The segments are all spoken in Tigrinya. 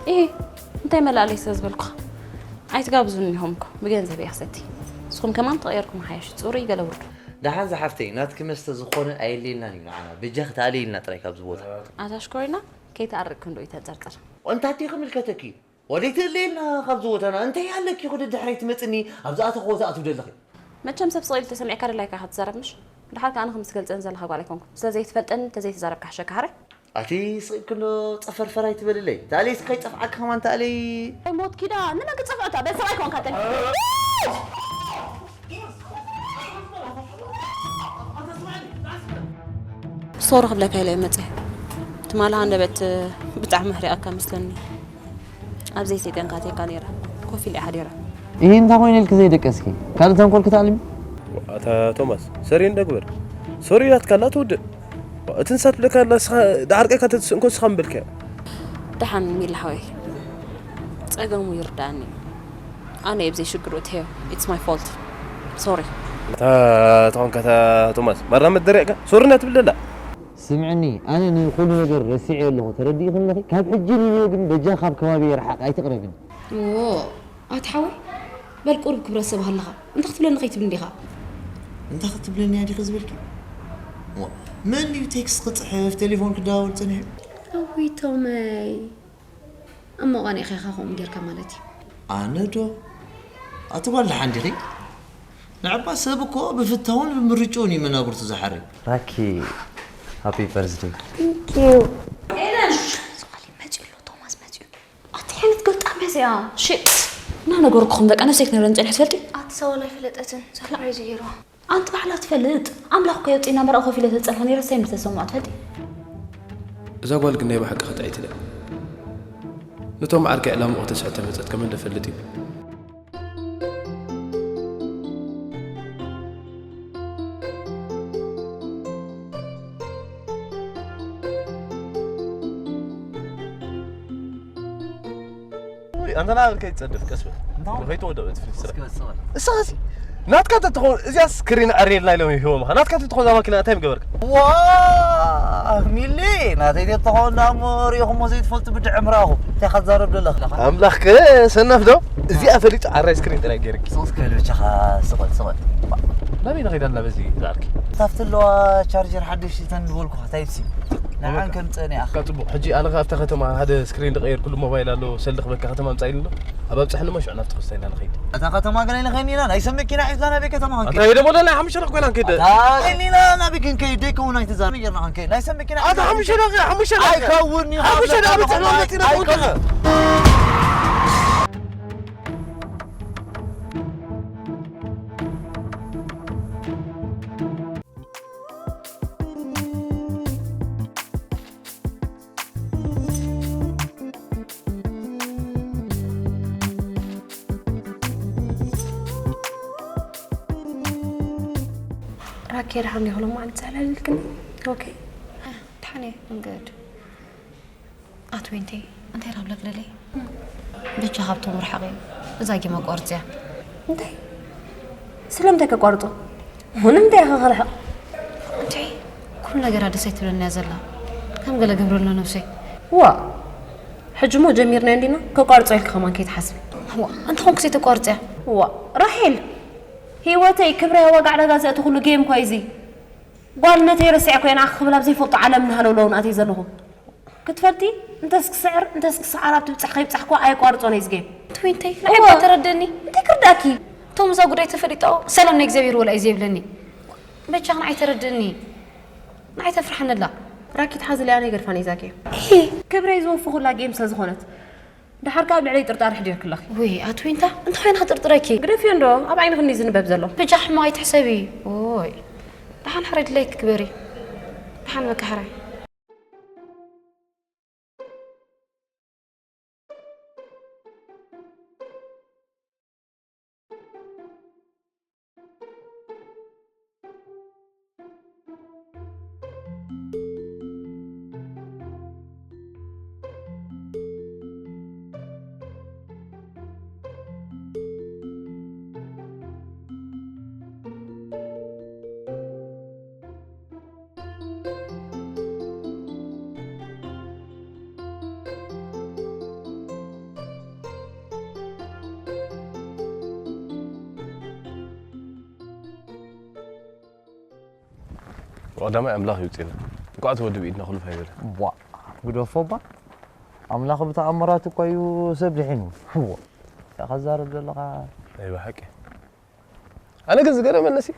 ኢ እንታይ መላለይ ስለ ዝበልኩኻ ኣይትጋብዙን ኢኹም እኮ ብገንዘብ እየ ክሰቲ። ንስኹም ከማን ተቐየርኩም ሓያሽ ጽሩይ ገለ ውርዱ። ደሓን ዝሓፍተይ ናትኪ መስተ ዝኾነ ኣየልየልናን እዩ ንዓና በጃኺ ተኣልይልና ጥራይ ካብዚ ቦታ። ኣታ ሽኮሪና ከይተኣርቅ ክንዶ ይተንጸርጸር። እንታይ ክምልከተኪ ወደይ ትእልየልና ካብዚ ቦታና እንታይ ኣለኪ ኹ ደድሕረይ ትመጽኒ ኣብዛ ኣተኾ ዝኣትው ደለኺ። መቸም ሰብ ስቕ ኢሉ ተሰሚዕካ ደላይካ ኢኻ ትዛረብ ምሽ? ደሓር ከኣ ኣነ ከም ትገልጸኒ ዘለኻ ጓል ኣይኮንኩን። ስለ ዘይትፈልጠኒ እንተዘይተዛረብካ ሕሸካ ሓራይ። ኣቲ ስቕ ኢልኪ እንዶ ጸፈርፈር ኣይትበልለይ። ታለይስ ከይጸፍዓካ ከማን ታለይ። ኣይ ሞት ኪዳ ንመን ክጸፍዖ እታ ቤተሰብ ኣይኮንካተን። ሶሪ ክብለካ ኢለ እየ መጽየ። ትማሊ ሃንደበት ብጣዕሚ ኣሕሪቓካ መስለኒ። ኣብ ዘይሰይጠንካ ኣትየካ ነይረ። ኮፍ ኢለ እየ ሓዲረ። ይሄ እንታይ ኮይኑ ኢልኪ ዘይደቀስኪ? ካልእ ተንኮል ክትኣልሚ? ኣታ ቶማስ፣ ሰሪ እንደ ግበር። ሶሪ ኢላትካ ኣላ ትውድእ። እቲ ንሳ ትብለካ ኣላ፣ ንስኻ ደዓርቀካ ተትስእንኮ ንስኻ ምበልካዮ። ደሓን ሚላ ሓወይ። ጸገሙ ይርዳእኒ። ኣነ እየ ብዘይ ሽግሩ እትሄዮ። It's my fault. ሶሪ። እታ ተኾንካ እታ ቶማስ፣ ማራ መደሪዕካ ሶሪ እናትብል ኣላ። ስምዕኒ፣ ኣነ ንኹሉ ነገር ረሲዐዮ ኣለኹ፣ ተረዲእኽኒ ኣለኺ? ካብ ሕጂ ንንዮ ግን በጃ ካብ ከባቢየ ርሓቕ፣ ኣይትቕረብኒ። ዎ፣ ኣቲ ሓወይ፣ በል ቁሩብ ክብረት ሰብ ሃለኻ። እንታይ ክትብለኒ ከይትብል እንዲኻ? እንታይ ክትብለኒ እያ ዲኺ ዝበልኪ? ዋ፣ መን እዩ ቴክስት ክጽሕፍ፣ ቴሌፎን ክደዋወል ጸኒሑ? እውይ ቶመይ፣ እሞ ቐኒእኻ ኢኻ ከምኡ ጌርካ ማለት እዩ። ኣነ ዶ? ኣቲ ጓል ደሓን ዲኺ? ንዕባ ሰብ እኮ ብፍታውን ብምርጭኡን እዩ መናብርቱ ዝሓርይ። ራኪ፣ ሃፒ በርዝደይ። Thank you. ኤለን! ዞሊ መጺኡ ኣሎ፣ ቶማስ መጺኡ። ኣቲ ዓይነት ገልጣም እያ እዚኣ። ሽት! እና ነገርኩኹም፣ በቃ ነፍሰይ ክትነብረኒ ጸኒሐ ትፈልጢ? ኣቲ ሰዋል ኣይፈለጠትን፣ ሰርፕራይዝ እዩ ገይርዋ። ኣንቲ ባዕላ ትፈልጥ። ኣምላኽ እኮ የውጽእና መርዓ ኮፍ ኢለ ተጸንሐ ነይረ፣ ሰይ ምተሰምዖ ትፈልጢ? እዛ ጓል ግን ናይ ብሓቂ ኸታኢት እያ። ነቶም ዓርከይ ዕላምኡ ክተስሕት ተመጸት ከመን ደፈልጥ እዩ። ውይ፣ ኣንተ ናበል ከይትጸድፍ፣ ቀስ በል። እንታይ? ከይትወድቕ እቲ ፍልፍል ስራሕ። እስኪ በል፣ ስቕ በል። እሳኸሲ፣ ናትካ እንተትኸውን፣ እዚኣ ስክሪን ኣሬልና ኢሎም ይህቦምኻ። ናትካ እንተትኸውን እዛ ማኪና እንታይ ምገበርካ? ዋ፣ ሚሊ፣ ናተይ እንተትኸውን ደኣ እሞ ሪኢኹሞ ዘይትፈልጡ ብድዐ ምራኹ። እንታይ ኢኻ ትዛረብ ዘለኻ? ኣምላኽ ከ ሰነፍ ዶ? እዚኣ ፈሊጡ ዓራይ ስክሪን ጥራይ ገይርኪ። ስቕ እስኪ በል ብቻኻ፣ ስቕ በል፣ ስቕ በል። ናበይ ንኸይድ ኣለና በዚ ዝኣርኪ? እታ ኣብቲ ኣለዋ ቻርጀር ሓደሽቲ እተን ዝበልኩኻ ታይፕ ሲ። ንዓን ከምጽእን እያ። በቃ ጽቡቕ። ሕጂ ኣነ ከኣ ኣብታ ከተማ ሓደ ስክሪን ዝቐየርኩሉ ሞባይል ኣሎ፣ ሰልዲ ክበካ ከተማ ምጻእ ኢሉ ኣሎ። ኣብ ኣብጽሐኒ እሞ ሽዑ ናብቲ ክስታይ ኢና ንኸይድ። እታ ከተማ ግን ኣይንኸይድን ኢና፣ ናይ ሰብ መኪና ሒዝና ናበይ ከተማ ክንከይድ? ኣታ ደሞ ለና ሓሙሽተ ደቂቕ ኮይና ንከይድ። ኣታ ኣይንኸይድን ኢና፣ ናበይ ክንከይድ? ደይከውን ኣይትዛረብ፣ ጌርና ክንከይድ። ናይ ሰብ መኪና ሒዝና ኣይከውን፣ ኣይከውን። ኣይከውን። ራኬ፣ ደሓን ዲኹ? ሎማዓንቲ ጸላሊልክኒ? ኦኬ። ደሓን እየ፣ I'm good። ኣቲ ዊንተይ፣ እንታይ ረብለክ ደለይ? ብቻ ካብቶም ርሓቕ እዩ። እዛ ጌም ኣቋርጽያ። እንታይ? ስለምንታይ ከቋርጾ? ሆነ እንታይ ኢኻ ከርሕቕ? እንታይ? ኩሉ ነገራ ደስ ኣይትብለኒ እያ ዘላ። ከም ገለ ገብረሎ ነብሰይ። ዋ፣ ሕጂ እሞ ጀሚርናዮ እንዲና? ከቋርጾ ኢልኪ ከማን ከይትሓስቢ። ዋ፣ እንተ ኾንኩስ እየ ተቋርጽያ። ዋ፣ ራሄል፣ ህይወተይ፣ ክብረይ ኣብ ዋጋ ዕዳጋ ዘእቲ ኩሉ ጌም እኳ እዩ እዚ። ጓልነተይ ረሲዐ ኮይና ክብል ኣብ ዘይፈልጦ ዓለም እናሃለውለው ንኣተይ ዘለኹ። ክትፈልጢ፣ እንተስ ክስዕር፣ እንተስ ክሰዓር ኣብ ትብጻሕ ከይብጻሕ እኳ ኣየቋርጾን እየ እዚ ጌም። ትዊንተይ፣ ንዓይ እዋ። እኳ ተረደኒ። እንታይ ክርዳእኪ? እቶም እዛ ጉዳይ ተፈሊጣኦ፣ ሰላም ናይ እግዚኣብሔር ወላ እዩ ዘይብለኒ። በጃኻ ንዓይ ተረደኒ። ንዓይ ተፍርሓኒ ኣላ። ራኪ ትሓዝለይ ኣነ ይገድፋን እየ እዛ ጌም። እሂ። ክብረይ ዝወፍኹላ ጌም ስለ ዝኾነት። ደሓር ከኣ ኣብ ልዕለይ ጥርጣረ ኣሕዲርክለኺ። ውይ፣ ኣቲ ዊንታ፣ እንታይ ኮይና ክጥርጥረኪ? ግደፍዮ እንዶ፣ ኣብ ዓይንኺ እንድዩ ዝንበብ ዘሎ። በጃኺ ሕማቕ ኣይትሕሰቢ። ኦይ። ደሓን ሕራይ ድላይኪ ግበሪ። ደሓን በቃ ሕራይ። ቀዳማይ ኣምላኽ ይውፅና። እንኳዕ እቲ ወዲ ብኢድና ክሉፍ ኣይበለ። ቧ ግደፎ ባ ኣምላኽ ብተኣምራት እኳ እዩ ሰብ ድሒኑ። ዋ ያኸዛርብ ዘለኻ ናይ ብሓቂ ኣነ ግን ዝገረመነሲ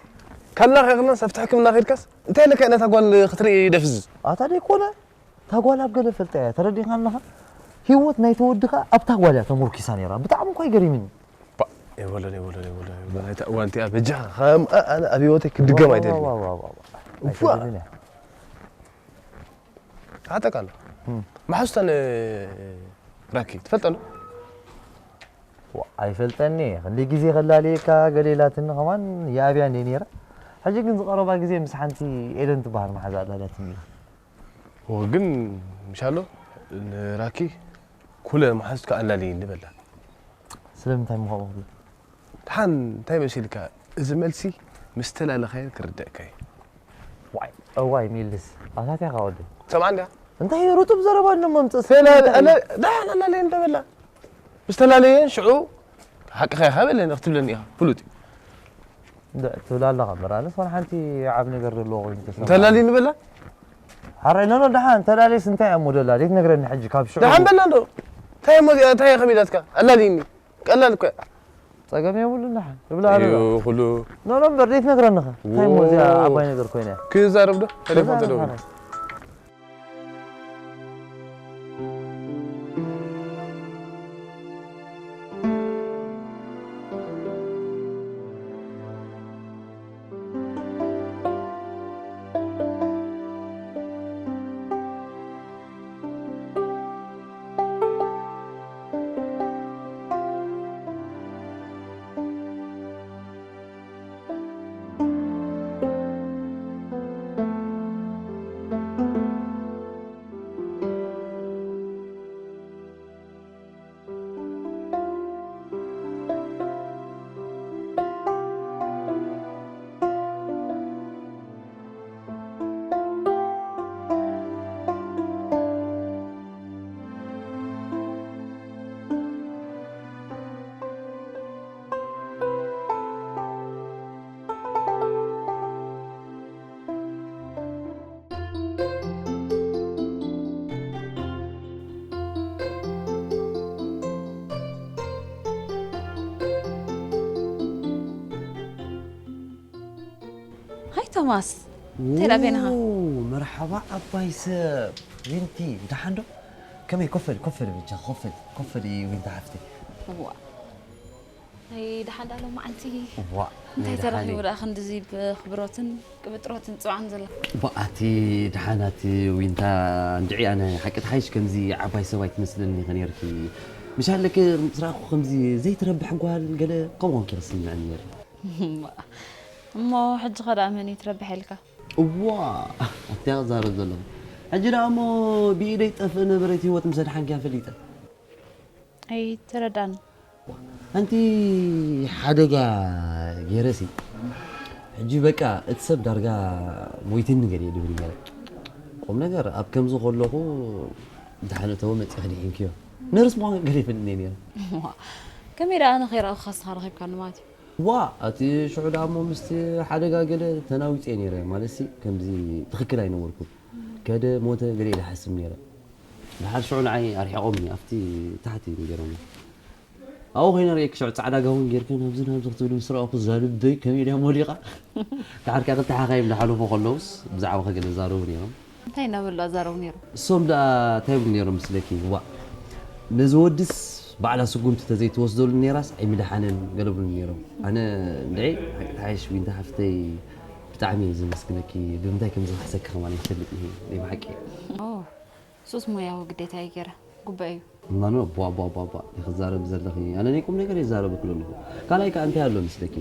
ካልና ከይክልናስ ኣብቲ ሕክምና ከይድካስ እንታይ ኢለካ ነታ ጓል ክትርኢ ደፍዝዝ። ኣታ ደይኮነ እታ ጓል ኣብ ገለ ፈልጠ እያ ተረዲእካ ኣለኻ። ህይወት ናይ ተወድኻ ኣብታ ጓል እያ ተሞርኪሳ ነይራ። ብጣዕሚ እኳ ይገሪምኒ። የበሎን የበሎን የበሎን የበሎን። ናይታ እዋን እቲኣ በጃኻ ከም ኣነ ኣብ ህይወተይ ክድገም ኣይደልን። ኣይትደልን እያ። ሓጠቃ ኣሎ። መሓዙታ ራኪ ትፈልጠ ዶ? ዋ፣ ኣይፈልጠኒ እየ። ክንደይ ግዜ ከላልየካ ገለ ኢላትኒ ከማን ይኣብያ እንደ ነይረ። ሕጂ ግን ዝቐረባ ግዜ ምስ ሓንቲ ኤደን ትበሃል መሓዛ ኣላልያትኒ ኢላ። ኦ፣ ግን ምሻሎ ንራኪ ኩለ መሓዙትካ ኣላልይኒ በላ። ስለምንታይ ምኸኡ ክብል? ድሓን እንታይ መሲልካ? እዚ መልሲ ምስ ተላለኻዮ ክርደእካ እዩ። ዋይ እዋይ ሚልስ ኣታትያ ካወደ ሰምዓ እንዲያ እንታይ ርጡብ ዘረባ እንደ መምፅእ ተላለ ኣለ ድሓን ኣላልየ እንደ በላ ምስ ተላለየን ሽዑ ሓቅኻ ኢኻ በለኒ ክትብለኒ ኢኻ ፍሉጥ እዩ። እንደ ትብል ኣለኻ እምበር ኣነስ ዋላ ሓንቲ ዓብ ነገር ዘለዎ ኮይኑ ተሰምዓ እንተላልየ ንበላ ሓራይ ኖኖ ደሓን ተላልየስ እንታይ እሞ ደላ ዘይትነግረኒ ሕጂ ካብ ሽዑ ደሓን በላ እንዶ እንታይ እሞ እዚኣ እንታይ ኢኻ ከቢዳትካ ኣላልይኒ ቀላል እኮ እያ። ጸገም የብሉን ደሓን ይብላ ኣሎ እዩ ኩሉ ኖኖ እምበር ዘይትነግረኒ ኸ እንታይ እሞ እዚኣ ዓባይ ነገር ኮይና እያ ክዛረብ ዶ ቴሌፎን ተደውሉ ሃይ ቶማስ እንታይ ደኣ በይንኻ? መርሓባ ዓባይ ሰብ ዊንቲ ደሓን ዶ? ከመይ ኮፈል ኮፈል ብቻ ኮፈል ኮፈል ዊንቲ ሓፍተይ እዋ ናይ ደሓን ዳሎ መዓልቲ ዋ እንታይ ተረኺቡ ደኣ ክንድዚ ብኽብሮትን ቅብጥሮትን ጽዋዕን ዘሎ ብኣቲ ደሓናት ዊንታ እንድዒ ኣነ ሓቂ ተሓይሽ ከምዚ ዓባይ ሰብ ኣይትመስልን ኢኸ ነርኪ ምሻለክ ምስ ረኣኹ ከምዚ ዘይትረብሕ ጓል ገለ ከምኡ ኮንኪ ክስምዐኒ ነይሩ እሞ ሕጂ ኸ ደኣ መን እዩ ትረብሕ ኢልካ እዋ ኣትያ ክዛረብ ዘለኹ ሕጂ ደኣ እሞ ብኢደይ ጠፍእ ነበረት ህይወት ምስ ኣድሓንኪያ ፈሊጠ ኣይተረዳን ኣንቲ ሓደጋ ገይረሲ ሕጂ በቃ እቲ ሰብ ዳርጋ ሞይትኒ ገለ ድብል ገለ ቁም ነገር ኣብ ከምዚ ከለኹ ድሓን እተወ መፂ ክድሒንክዮ ነርስ ምዃን ገለ ይፈልጥ እየ ነይረ ከመይ ደኣ ኣነ ከይረኣኹ ካስኻ ረኺብካኒ ማለት እዩ ዋ ኣቲ ሽዑ ደኣ እሞ ምስቲ ሓደጋ ገለ ተናዊፀ ነይረ ማለትሲ ከምዚ ትኽክል ኣይነበርኩን ከደ ሞተ ገለ ኢለ ሓስብ ነይረ ድሓር ሽዑ ንዓይ ኣርሒቖምኒ ኣብቲ ታሕቲ ነይሮም ኣብኡ ኮይነ ርእየኪ ሽዑ ጻዕዳ ጋውን ጌርክን ኣብዚ ናብዚ ክትብል ምስ ረኣኹ እዛ ልበይ ከመይ ድያ ሞሊቓ ድሓር ከኣ ክልተ ሓኻይም ዝሓለፉ ከለውስ ብዛዕባኺ ገለ ይዛረቡ ነይሮም እንታይ እናበሉ ኣዛረቡ ነይሮም እሶም ደኣ እንታይ ይብሉ ነይሮም መስለኪ ዋእ ነዚ ወድስ ባዕላ ስጉምቲ ተዘይትወስደሉ ነይራስ ኣይምደሓነን ገለ ይብሉ ነይሮም ኣነ እንድዒ ሓቂ ተሓይሽ ዊንታ ሓፍተይ ብጣዕሚ እየ ዘመስግነኪ ብምንታይ ከም ዝኽሕሰኪ ከማን ኣይፈልጥን እየ ናይ ብሓቂ ሱስ ሞያዊ ግዴታ እዩ ገይረ ጉባኤ እዩ እማኖ ቧ ቧ ቧ ቧ ይኽዛረብ ዘለኺ ኣነ ናይ ቁም ነገር ይዛረበኪ ዘለኹ ካልኣይ ከኣ እንታይ ኣሎ ምስለኪ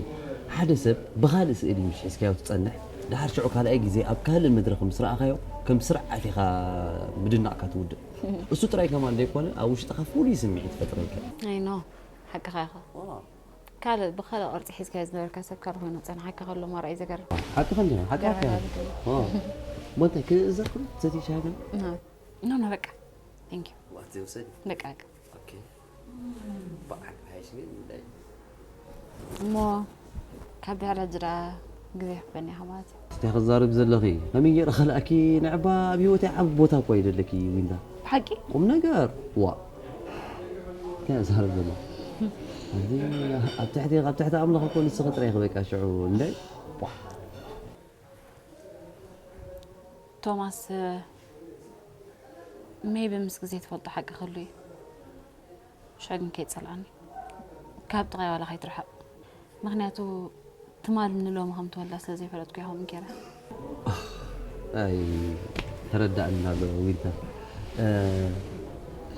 ሓደ ሰብ ብኻልእ ስእሊ ምሽ ሒዝካዮ ትጸንሕ ድሓር ሽዑ ካልኣይ ግዜ ኣብ ካልእ መድረኽ ምስ ረኣኻዮ ከም ስርዓት ኢኻ ምድናቕካ ትውድእ እሱ ጥራይ ከማን ዘይኮነ ኣብ ውሽጥኻ ፍሉይ ስምዒት ይፈጥረልካ ኣይ ኖ ሓቅኻ ኢኻ ካልእ ብኻልእ ቅርጺ ሒዝካዮ ዝነበርካ ሰብ ካልእ ኮይኑ ክጸንሓካ ከሎ ማራ እዩ ዘገርም ሓቅኻ እንዲኻ ሓቅኻ እሞ እንታይ ክእዘዝኩም ትሰትዪ ሻሂ ግን ኖ ኖ በቃ thank you ዋት ዘይውሰድ በቃ በቃ ኦኬ በዓል ሓይሽ ግን እንታይ እሞ ካብ ድሕሪ ሕጂ ደኣ ግዜ ይሕበኒ ኢኻ ማለት እዩ። እንታይ ክዛረብ ዘለኺ? ከመይ ገይረ ከላእኪ ንዕባ ኣብ ህይወተይ ዓቢ ቦታ እኳ ይደለኪ ዊንታ። ብሓቂ? ቁም ነገር ዋ። እንታይ ዛረብ ዘሎ? ኣብዚ ኣብ ትሕቲ ኣብ ትሕቲ ኣምላኽ እኮ ንስኺ ጥራይ ክበቃ ሽዑ እንደ ዋ። ቶማስ ሜቢ ምስ ግዜ ትፈልጦ ሓቂ ክህሉ እዩ። ሽዑ ግን ከይትጸልኣኒ፣ ካብ ጥቓይ ዋላ ከይትርሕቕ። ምኽንያቱ ትማል ንሎሚ ከም ትወልዳ ስለ ዘይፈለጥኩ እየ ከምኡ ገይረ። ኣይ ተረዳእኒ ኣሎ ዊንታ።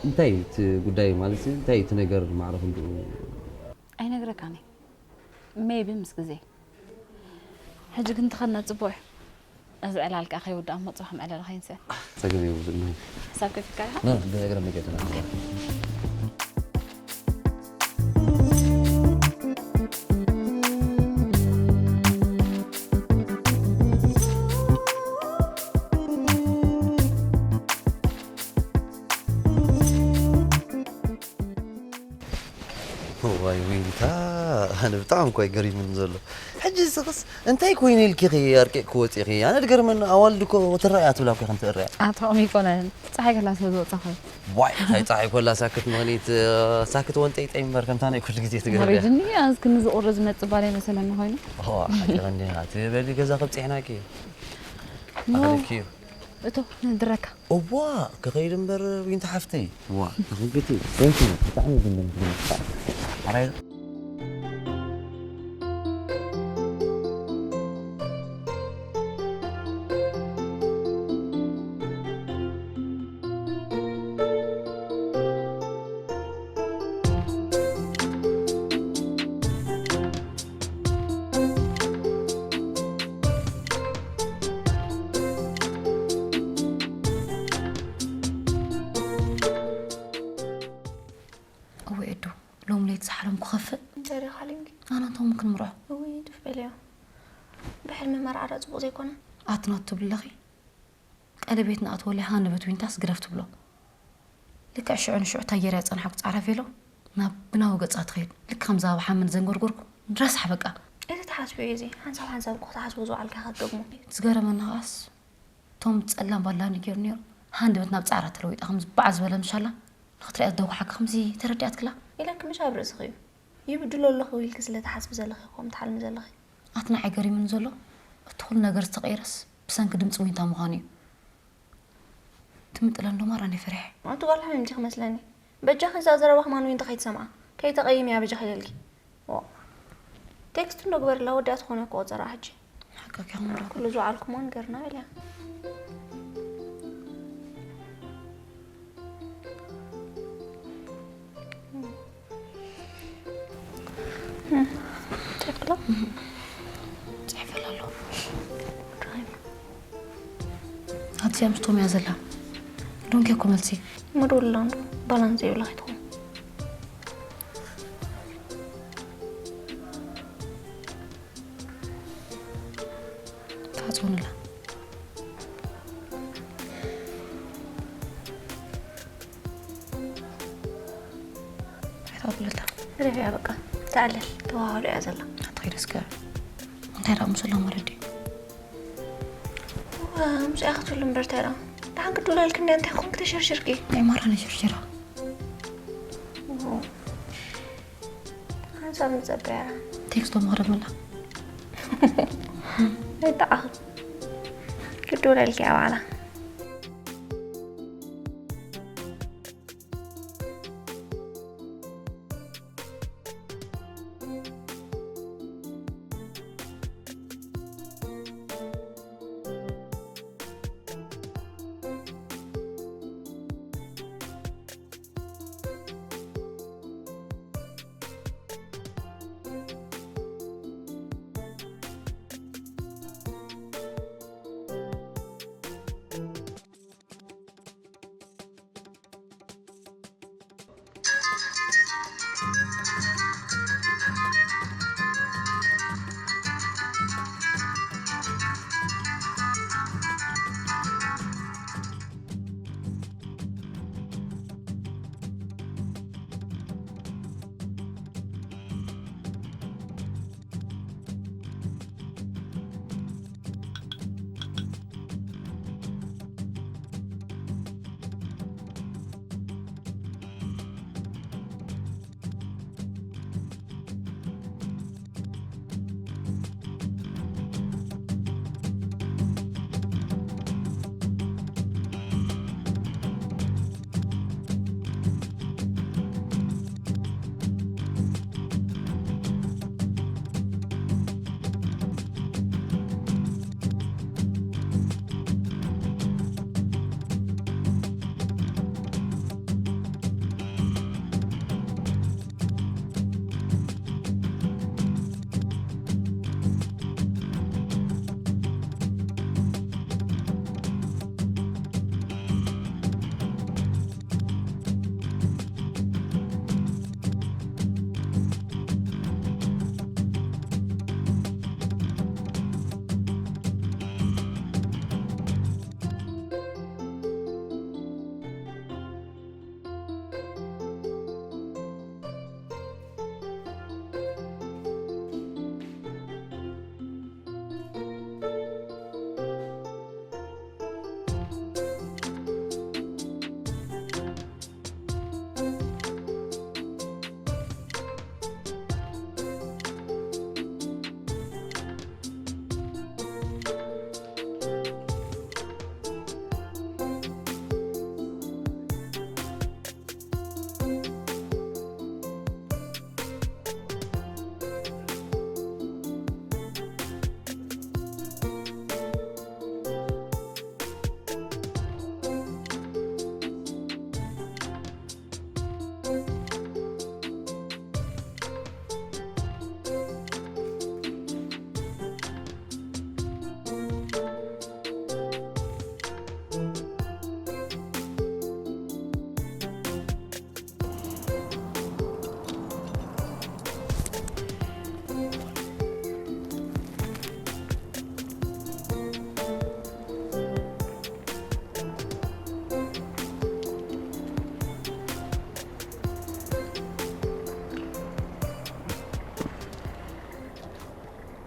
እንታይ እቲ ጉዳይ ማለት እንታይ እቲ ነገር ማዕረ ክንድኡ? ኣይነግረካን እየ። ሜቢ ምስ ግዜ። ሕጂ ግን ትኸድና ጽቡቕ እዩ። እዚ ዕላል ከኣ ከይውዳእ እሞ ጽባሕ ምዕለለ ከይንስእ። ጸገም የብሉን። ሓሳብ ከፊትካ ኢኻ? ብእግረ መገድና። ዋይ ዊንታ ኣነ ብጣዕሚ እኮ ይገሪምኒ ዘሎ ሕጂ ስኽስ እንታይ ኮይኑ ኢልኪ ኺ ኣርቂቕ ክወፂ ኺ ኣነ ድገርመኒ ኣዋልድ እኮ ትረኣያ ትብላ እኮ ከምቲ እረያ ኣትኦም ይኮነን ፀሓይ ከላ ስለ ዝወፃ ኮይኑ ዋይ እንታይ ፀሓይ ኮላ ሳክት ምኽኒት ሳክት ወንጠይጠይ እምበር ከምታ ናይ ኩሉ ግዜ ትገብርያ ወሪድኒ ኣዝክኒ ዝቁሪ ዝመፅእ ባል ኣይመሰለኒ ኮይኑ ሓቂቐ እንዲኻ ትበሊ ገዛ ከብፅሕናኪ ኣኽልኪ እዩ እቶ ንድረካ እዋ ክኸይድ እምበር ዊንታ ሓፍተይ እዋ ተኽግቲ ወንቲ ብጣዕሚ ዝምንት ሓራይ እወ ኤዱ ሎም ለይቲ ዝሓለምኩ ከፍእ እንታይ ሪኻ ሊንጊ ኣነ እንቶም ክንምርዖ እውይ ጡፍ በልዮ ብሕልሚ መርዓዳ ፅቡቕ ዘይኮነ ኣትናት ትብለኺ ቀለቤት ንኣትወለይ ሃንደበት ዊንታስ ግደፍ ትብሎ ልክዕ ሽዑ ንሽዑ እታ ጌርያ ዝጸንሓኩ ጻዕራ ቬሎ ናብ ብናዊ ገጻ ትኸይድ ልክ ከምዛ ኣብ ሓመድ ዘንጎርጎርኩ ንረስሓ በቃ እቲ ትሓስብዮ እዩ እዚ ሓንሳብ ሓንሳብ እኮ ክትሓስቦ ዝወዓልካ ኢኻ ትደግሞ ዝገረመኒ ከኣስ ቶም ጸላም ባላኒ ገይሩ ነይሩ ሃንደበት ናብ ጻዕራ ተለዊጣ ከምዚ ባዕ ዝበለ ምሻላ ንኽትሪኣ ዝደጉሓካ ከምዚ ተረዲኣትክላ ኢለኪ ምሽ ኣብ ርእስኺ እዩ ይብድሎ ኣለኹ ኢልኪ ስለ ትሓስቢ ዘለኺ ከምኡ ትሓልሚ ዘለኺ ኣቲ ንዓይ ገሪሙኒ ዘሎ እቲ ኩሉ ነገር ዝተቐየረስ ብሰንኪ ድምፂ ዊንታ ምዃኑ እዩ ትምጥለን ዶ ማራ ናይ ፈሪሐ ኣቲ ጓል ሓሚም ዲኺ መስለኒ በጃኺ እዛ ዘረባ ከማን ዊንታ ከይትሰምዓ ከይተቐይምያ በጃኺ ኢለልኪ ዋ ቴክስት እንዶ ግበርላ ወዲኣ ዝኾነ እኮ ቆጸራ ሕጂ ሓቃኪ ኹምዶ ኩሉ ዝወዓልኩሞ ንገርና ኢልያ ጽሕፍላ ጽሕፈላ ኣሎ ኣትያ ምስቶም እያ ዘላ ዶንኪ እኮ መልሲ ምድውላ እንዶ ባላንስ ዘይብላ ከይትኾን ተዓፅውንላ ኣይተቐብለላ ሪሕያ በቃ ተኣለል ተዋዋሉ እያ ዘላ ኣትኸይደ እስከ እንታይ ደኣ ምስላ ማለት ድዩ ምስያ ክትብሉ እምበር እንታይ ደኣ ደሓን ክድውለልክ እንደ እንታይ ኮንክ ተሸርሽርኪ ናይ ማራ ነሸርሽራ ሓንሳብ ንጸበያ ቴክስቶ መቕረብ ምላ ኣይተዓኽብ ክትውለልኪ እያ ባዕላ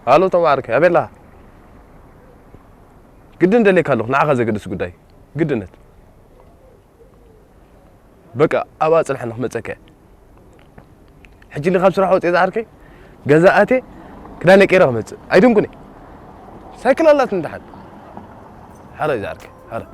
ሃሎ፣ ቶም ዓርከይ፣ ኣበይ ኣለኻ? ግድን ደልየካ ኣለኹ፣ ንዓኻ ዘገድስ ጉዳይ። ግድነት። በቃ፣ ኣብኣ ጽንሓኒ፣ ክመጸካ እየ። ሕጂ ካብ ስራሕ ወጽየ ዝዓርከይ፣ ገዛ ኣትየ፣ ክዳነይ ቀይረ ክመጽእ። ኣይድንቁኒ። ሳይክል ኣላትኒ ደሓን። ሓራይ ዝዓርከይ፣ ሓራይ።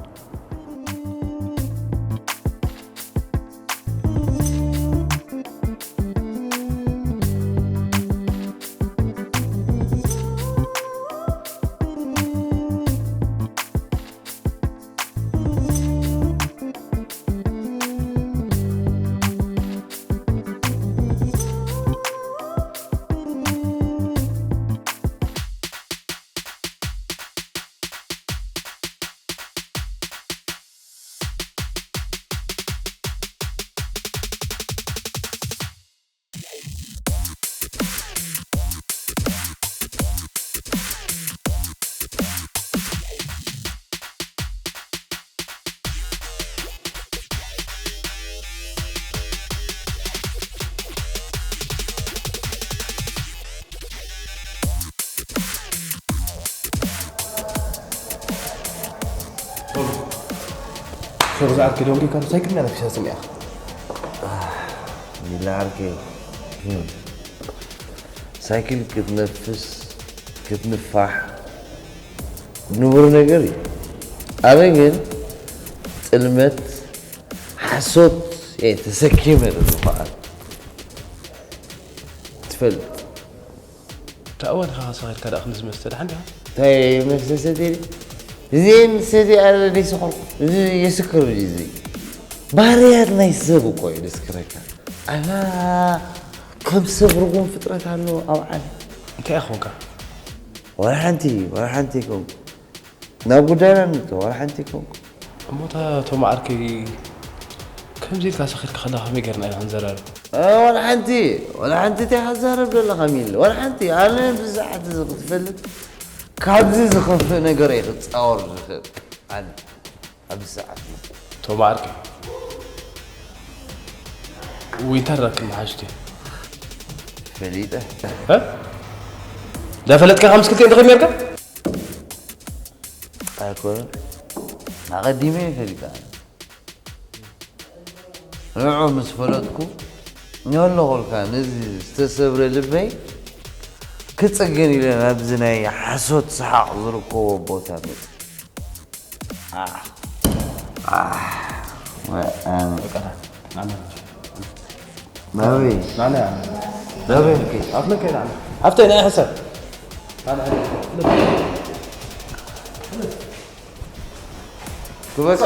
ሶሪ ዝዓርከይ፣ ዶንጊ ካብ ሳይክል ኢና ነፊሳ ስሚያ። ሚላ ዓርከይ፣ ሳይክል ክትነፍስ ክትንፋሕ ንቡር ነገር እዩ። ኣነ ግን ጥልመት ሓሶት እየ ተሰኪመ ዘለኹ። ትፈልጥ። እታ እዋን ኢኻ ሰኺርካ ደኣ ክንዲ ዝመስተ ደሓን ዲኻ? እንታይ መፍሰሰት እየ? እዚ መሰተ ኣረ ደይሰኸርኩ። እዚ የስክር እዩ እዚ። ባህርያት ናይ ሰብ እኮ እዩ ደስክረካ። ኣና ከም ሰብ ርጉም ፍጥረት ኣሎ ኣብ ዓለም። እንታይ ኢኻ ኮንካ? ወላ ሓንቲ፣ ወላ ሓንቲ ኮንኩ። ናብ ጉዳይና ንእቶ፣ ወላ ሓንቲ ኮንኩ። እሞ እታ ቶም ዓርከይ ከምዚ ኢልካ ሰኺርካ ከለኻ ከመይ ጌርና ኢና ክንዘራረብ? እ፣ ወላ ሓንቲ፣ ወላ ሓንቲ እንታይ ክትዛረብ ዘለኻ ሚሊ? ወላ ሓንቲ፣ ኣነ ብዛዕባ እዚ ክትፈልጥ ካብዚ ዝኸፍእ ነገር እየ ክጻወር ዝኽእል። ኣነ ኣብዚ ሰዓት እዚ። ቶም ዓርከይ፣ ዊንታ ራክብ መሓዝቲ። ፈሊጠ። እ? ዳፈለጥካ ከም ስክልቴን ትኸይድ ነርካ? ኣይኮነን። ኣቐዲመ እየ ፈሊጠ። ንዑ ምስ ፈለጥኩ፣ ኘሎ ኾልካ ነዚ ዝተሰብረ ልበይ ክጽግን ኢለ ናብዚ ናይ ሓሶት ሰሓቕ ዝርከቦ ቦታ መጽእ። ኣሕ፣ ኣሕ፣ ወ-፣ ኣነ። በቃ፣ ና፣ ና፣ ና። ናበይ? ና፣ ና። ናበይ? ኣፍለከ፣ ና፣ ና። ሃፍተይ፣ ናይ ሕሰብ። ና፣ ና፣ ና። ክበቃ።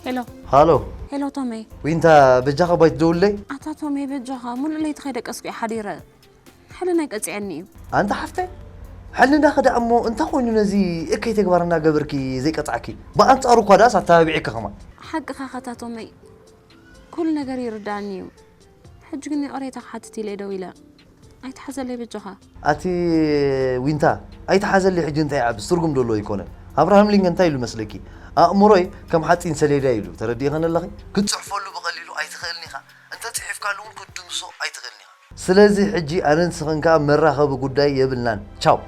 ሄሎ። ሃሎ። ሄሎ ቶመይ። ዊንታ፣ በጃኻ ባይ ትደውልለይ? ኣታ ቶመይ በጃኻ፣ ሙሉእ ለይቲ ከይደቀስኩ እየ ሓዲረ። ሕልናይ ቀጺዐኒ እዩ። ኣንታ ሓፍተይ፣ ሕልናኺ ደኣ እሞ እንታይ ኮይኑ ነዚ እከይ ተግባር እናገበርኪ ዘይቀጽዓኪ? ብኣንጻሩ እኳ ደኣስ ኣተባቢዐኪ ከማን። ሓቅኻ ኸታ ቶመይ፣ ኩሉ ነገር ይርድኣኒ እዩ። ሕጂ ግን ይቕሬታ ክሓትት ኢለ ደው ኢለ። ኣይትሓዘለይ በጃኻ። ኣቲ ዊንታ፣ ኣይትሓዘለይ ሕጂ እንታይ ይዓብስ ትርጉም ደሎ ኣይኮነን። ኣብርሃም ሊንከን እንታይ ኢሉ መስለኪ? ኣእምሮይ ከም ሓጺን ሰሌዳ ኢሉ። ተረዲእኸኒ ኣለኺ? ክትጽሕፈሉ ብቐሊሉ ኣይትኽእልን ኢኻ። እንተ ጽሒፍካሉ እውን ክትድምስሶ ኣይትኽእልን ኢኻ። ስለዚ ሕጂ ኣነን ንስኽን ከኣ መራኸቢ ጉዳይ የብልናን። ቻው።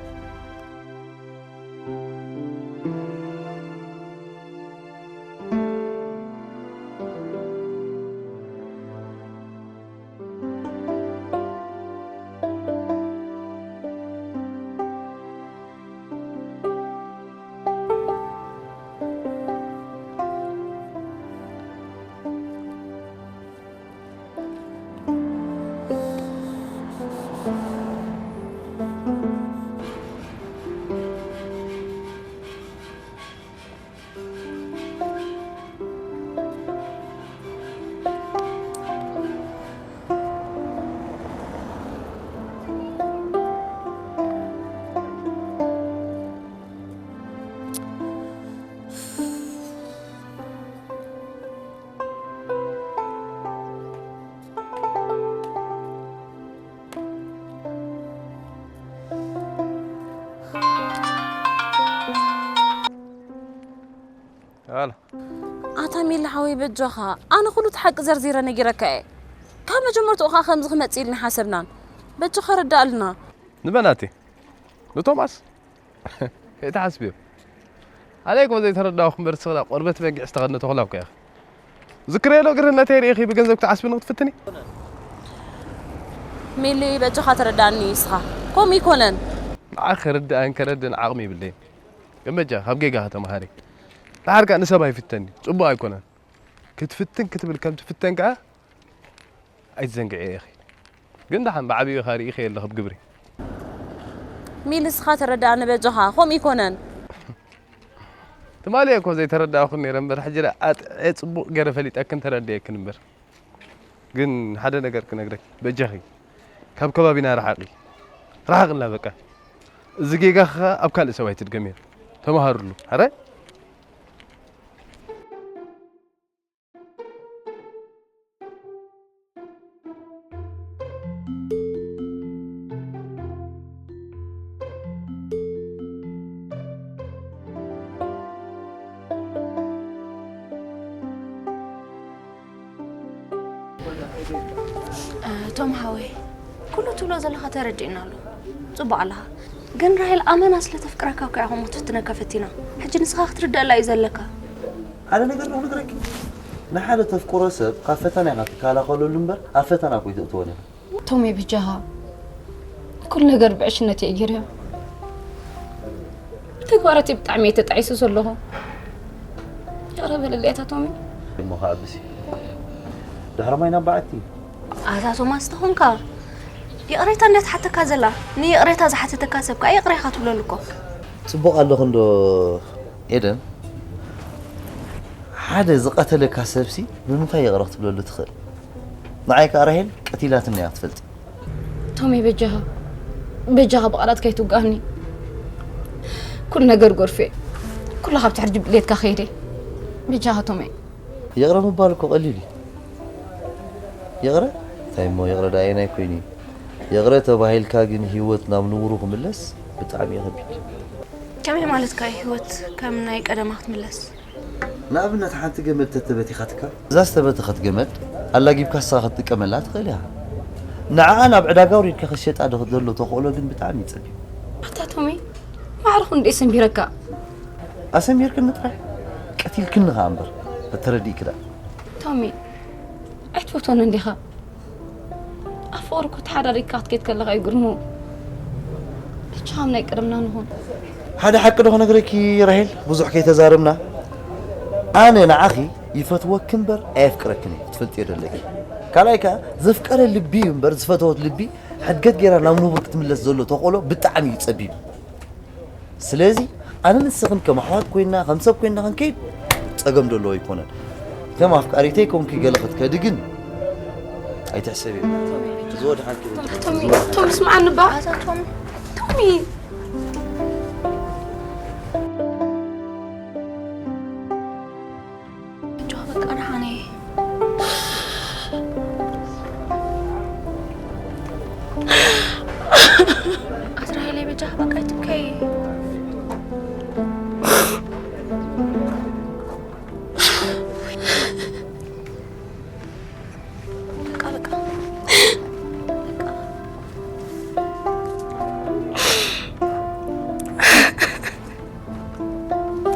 ኣላ ኣታ ሚሊ ሓወይ በጃኻ፣ ኣነ ኩሉ እቲ ሓቂ ዘርዚረ ነጊረካ እየ። ካብ መጀመርትኡ ኸዓ ከምዚ ክመጽእ ኢልና ሓሰብናን። በጃኻ ርዳኣልና። ንመናቴ ንቶማስ ከይትሓስብዮ። ኣነ እኮ ዘይተረዳእኹ እምበር፣ ስኽላ ቆርበት በጊዕ ዝተኸድነ ተኹላ እኮ ኢኺ። ዝክረየሎ ግርህነተይ ርኢኺ ብገንዘብ ክትዓስብኒ ክትፍትኒ? ሚሊ በጃኻ ተረዳእኒ እስኻ። ከምኡ ይኮነን። ንዓኺ ክርድኣን ከረድእን ዓቕሚ ይብለይን። ግን በጃ ካብ ጌጋኻ ተምሃሪ። ደሓር ከኣ ንሰብ ኣይፍተኒ፣ ጽቡቕ ኣይኮነን። ክትፍትን ክትብል ከም ትፍተን ከኣ ኣይትዘንግዕዮ ኢኺ። ግን ደሓን ብዓቢኡ ኢኻ ርኢኺ ኣለኺ ብግብሪ። ሚሊ እስኻ ተረዳእኒ በጃኻ፣ ከምኡ ይኮነን። ትማሊ እኮ ዘይተረዳእኹን ነይረ እምበር፣ ሕጂ ደኣ ኣጥዕየ ጽቡቕ ገይረ ፈሊጠክን ተረዲኤክን እምበር። ግን ሓደ ነገር ክነግረኪ፣ በጃኺ ካብ ከባቢና ርሓቒ። ርሓቕላ በቃ። እዚ ጌጋኺ ከኣ ኣብ ካልእ ሰብ ኣይትድገምዮ። ተመሃርሉ። ኣረ? እ፣ ቶም ሓወይ፣ ኩሉ ትብሎ ዘለኻ ተረዲእና ኣሎ። ጽቡቕ ኣለኻ። ግን ራሄል ኣመና ስለ ተፍቅረካ እኮ እያ ከምኡ ትፍትነካ ፈቲና። ሕጂ ንስኻ ክትርደኣላ እዩ ዘለካ። ሓደ ነገር ዶ ክነግረኪ? ንሓደ ተፍቅሮ ሰብ ካብ ፈተና ኢኻ ትከላኸለሉ እምበር ኣብ ፈተና እኮ ኣይተእትዎን ኢኻ። ቶሜ፣ በጃኻ። ኩሉ ነገር ብዕሽነት እየ ገይረዮ። ብተግባራተይ ብጣዕሚ እየ ተጣዒሱ ዘለኹ። ይቕረ በለለይ ኣታ ቶሜ። እሞ ከዓብሲ። ድሕሪ ማይ ናብ በዓቲ። ኣታ ቶማስ ተኾንካ፣ ይቕሬታ እንድያ ትሓተካ ዘላ። ንይቕሬታ ዝሓተተካ ሰብ ከኣ ይቕረ ኢኻ ትብለሉ እኮ። ጽቡቕ ኣለኹ እንዶ ኤደን? ሓደ ዝቐተለካ ሰብሲ ብምንታይ ይቕረ ክትብለሉ ትኽእል? ንዓይ ከኣ ራሄል ቀቲላትና እያ ክትፈልጥ። ቶሜ፣ በጃኻ፣ በጃኻ ብቓላት ከይትውጋኣኒ። ኩሉ ነገር ጎርፌ፣ ኩሉ ካብ ትሕቲ ድሌትካ ከይደ። በጃኻ ቶሜ። ይቕረ ምባል እኮ ቀሊል እዩ። ይቕረ? እንታይ እሞ ይቕረ ደኣ ኣየናይ ኮይኑ እዩ? ይቕረ ተባሂልካ ግን ህይወት ናብ ንቡሩ ክምለስ ብጣዕሚ እዩ ከቢድ። ከመይ ማለትካ እዩ ህይወት ከም ናይ ቀደማ ክትምለስ? ንኣብነት ሓንቲ ገመድ ተተበቲኻትካ፣ እዛ ዝተበተኸት ገመድ ኣላጊብካ ንስኻ ክትጥቀመላ ትኽእል ኢኻ። ንዓኣ ናብ ዕዳጋ ኣውሪድካ ክትሸጣ ዶ ዘሎ ተኽእሎ ግን ብጣዕሚ እዩ ጸቢብ። ኣታ ቶሚ፣ ማዕረ ክንደይ ሰንቢረካ። ኣሰሚርክኒ ጥራይ፣ ቀቲልክኒ ኸኣ እምበር፣ ተረዲእኪ ደኣ። ቶሚ፣ ኣይትፈትወንን ዲኻ? ኣብ ፍቕሪ እኮ ተሓዳዲግካ ክትከይድ ከለኻ እዩ ግርሙ። ብቻ ከም ናይ ቀደምና ንኹን። ሓደ ሓቂ ዶ ክነግረኪ ራሄል፣ ብዙሕ ከይተዛረብና፣ ኣነ ንዓኺ ይፈትወኪ እምበር ኣየፍቅረክን እየ፣ ክትፈልጥዮ ደለኪ። ካልኣይ ከኣ ዘፍቀረ ልቢ እዩ እምበር ዝፈተወት ልቢ ሕድገት ገይራ ናብ ንቡር ክትምለስ ዘሎ ተኽእሎ ብጣዕሚ እዩ ጸቢብ። ስለዚ ኣነን ንስኽን ከም ኣሕዋት ኮይንና፣ ከም ሰብ ኮይንና ክንከይድ ጸገም ደለዎ ኣይኮነን። ከም ኣፍቃሪተይ ኮንኪ ገለ ክትከዲ ግን ኣይትሕሰብዮ። እዚ ወድሓንኪ ቶሚ፣ ቶሚ፣ ስምዓኒ እባ። ኣታ ቶሚ፣ ቶሚ። በቃ ደሓን እየ። ኣስራኤል በጃ በቃ ኣይትብከይ። በቃ በቃ። በቃ።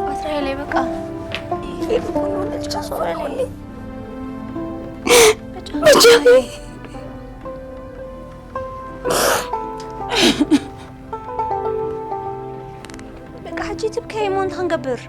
ኣስራኤል በቃ። በቃ። በቃ ሕጂ ትብከይ እሞ እንታይ ክንገብር?